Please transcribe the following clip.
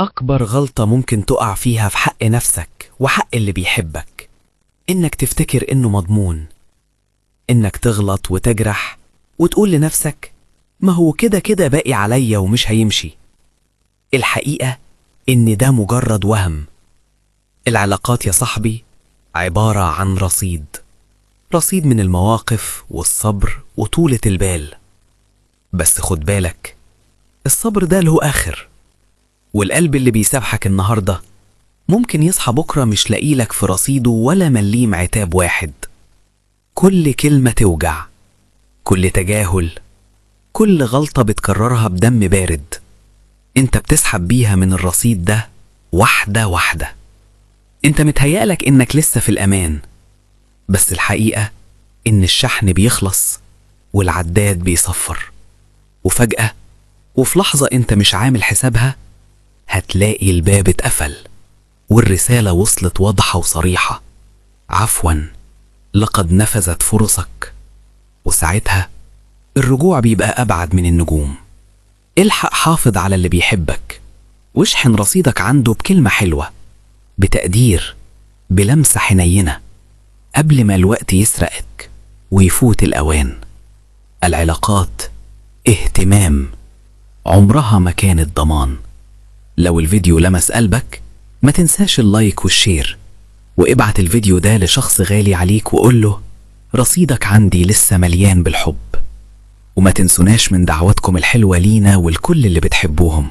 أكبر غلطة ممكن تقع فيها في حق نفسك وحق اللي بيحبك إنك تفتكر إنه مضمون، إنك تغلط وتجرح وتقول لنفسك ما هو كده كده باقي عليا ومش هيمشي. الحقيقة إن ده مجرد وهم. العلاقات يا صاحبي عبارة عن رصيد، رصيد من المواقف والصبر وطولة البال. بس خد بالك، الصبر ده له آخر، والقلب اللي بيسامحك النهاردة ممكن يصحى بكرة مش لاقيلك في رصيده ولا مليم عتاب واحد. كل كلمة توجع، كل تجاهل، كل غلطة بتكررها بدم بارد انت بتسحب بيها من الرصيد ده واحدة واحدة. انت متهيألك انك لسه في الأمان، بس الحقيقة ان الشحن بيخلص والعداد بيصفر، وفجأة وفي لحظة انت مش عامل حسابها هتلاقي الباب اتقفل والرسالة وصلت واضحة وصريحة: عفوا، لقد نفذت فرصك. وساعتها الرجوع بيبقى أبعد من النجوم. الحق حافظ على اللي بيحبك، واشحن رصيدك عنده بكلمة حلوة، بتقدير، بلمسة حنينة، قبل ما الوقت يسرقك ويفوت الأوان. العلاقات اهتمام، عمرها ما كانت ضمان. لو الفيديو لمس قلبك ما تنساش ال like وال share، وابعت الفيديو ده لشخص غالي عليك وقوله رصيدك عندي لسه مليان بالحب. وما تنسوناش من دعواتكم الحلوة لينا ولكل اللي بتحبوهم.